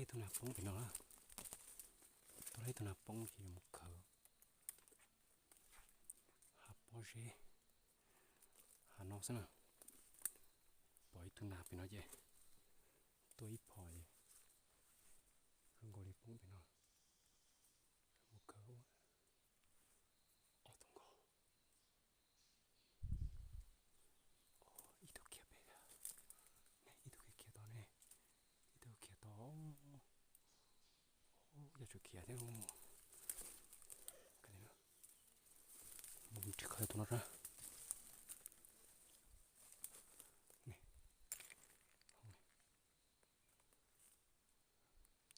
Ib tug nas poob pem no, tua tau ib tug nas poob ces yuav mus khaws hav pob zeb hav no xwb na. Pom ib tug nas pem no ces tua ib phom es zoo nkaus li poob pem no. Mus khaws ob tug nkaus. Ib tug khiav pem, ib tug khiav khiav tod ne, ib tug khiav tod. Yog tseem khiav thiab. Mus ris khaws tus no rau.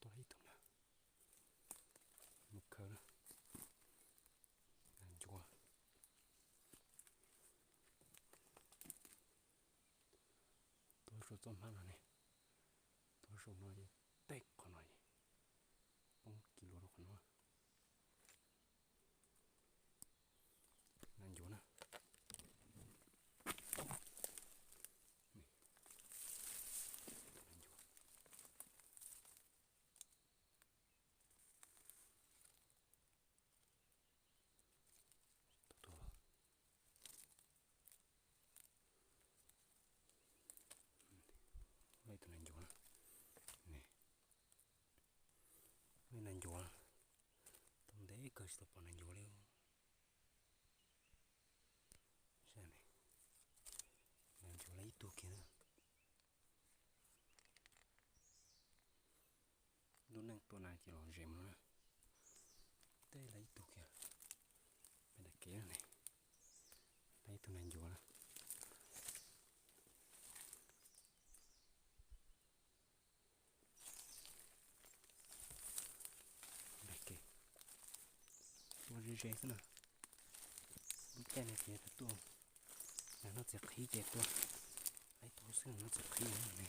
Tua ib tug na, mus khaws na. Nas ncuav. Tua saum txoj hmab no ne, tua saum no ces tej qhov no es poob kiag lua rau qhov no. Nas ncuav na. Ib tug nas ncuav, ib nas ncuav, tau ntev kawg tsis tau pom nas ncuav li. Nas ncuav lawv ib tug kiag na. Lub neej tua nas ces los zem mus no na. Tej lawv ib tug kiag, peb daim kev ne, lawv ib tug nas ncuav na. Tua ze ze xwb na. Lub caij no ces tuaj, nas noj txiv qhib ces tuaj, ib tug xwb noj txiv qhib ne.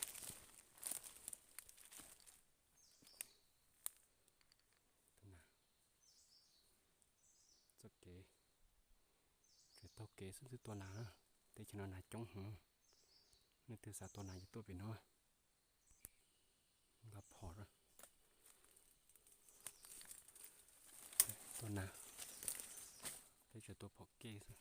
Txoj kev, tseem taug kev xwb twb tua nas na. Teb chaws no nas coob heev. Leej twg xav tua nas ces tuaj pem no. Nqa phom, tua nas, peb tseem tua phom kej xwb.